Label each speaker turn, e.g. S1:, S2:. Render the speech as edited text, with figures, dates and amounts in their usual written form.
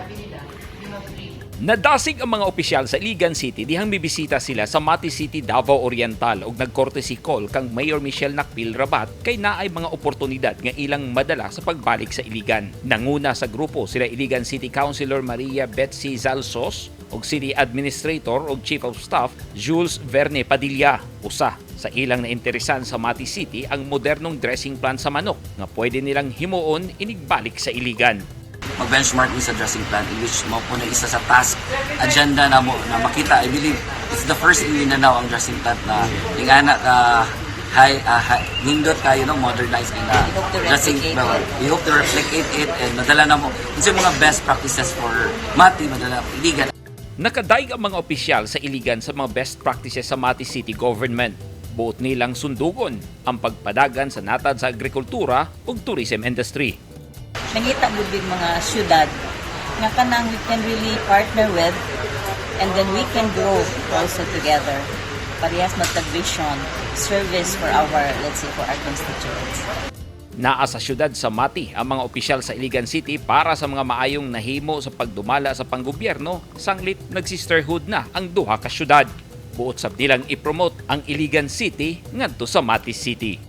S1: Sabi nila, you have three.
S2: Nadasig ang mga opisyal sa Iligan City dihang mibisita sila sa Mati City, Davao Oriental ug nag-courtesy call kang Mayor Michelle Nakpil Rabat kay naay mga oportunidad nga ilang madala sa pagbalik sa Iligan. Nanguna sa grupo sila Iligan City Councilor Maria Betsy Zalsos ug City Administrator ug Chief of Staff Jules Verne Padilla. Usa sa ilang nainteresan sa Mati City ang modernong dressing plant sa manok nga pwede nilang himuon inigbalik sa Iligan.
S3: Mag-benchmark mi sa dressing plant, in which mao po na isa sa task agenda na mo na makita. I believe it's the first in Mindanao ang dressing plant na ingana ka high, nindot kayo, no, modernized na
S4: We hope to
S3: dressing.
S4: Replicate
S3: Well,
S4: it.
S3: we hope to replicate it and madala na mo unsa yung mga best practices for Mati, madala Iligan.
S2: Nakadaig ang mga opisyal sa Iligan sa mga best practices sa Mati City Government. Buot nilang sundugon ang pagpadagan sa natad sa agrikultura ug tourism industry.
S4: Nangita gud big mga syudad nga kanang we can really partner with and then we can grow also together. Parehas magtag vision, service for our, let's say, for our constituents.
S2: Naa sa syudad sa Mati ang mga opisyal sa Iligan City para sa mga maayong nahimo sa pagdumala sa panggobyerno sanglit nagsisterhood na ang duha ka syudad. Buot sab nilang i-promote ang Iligan City ngadto sa Mati City.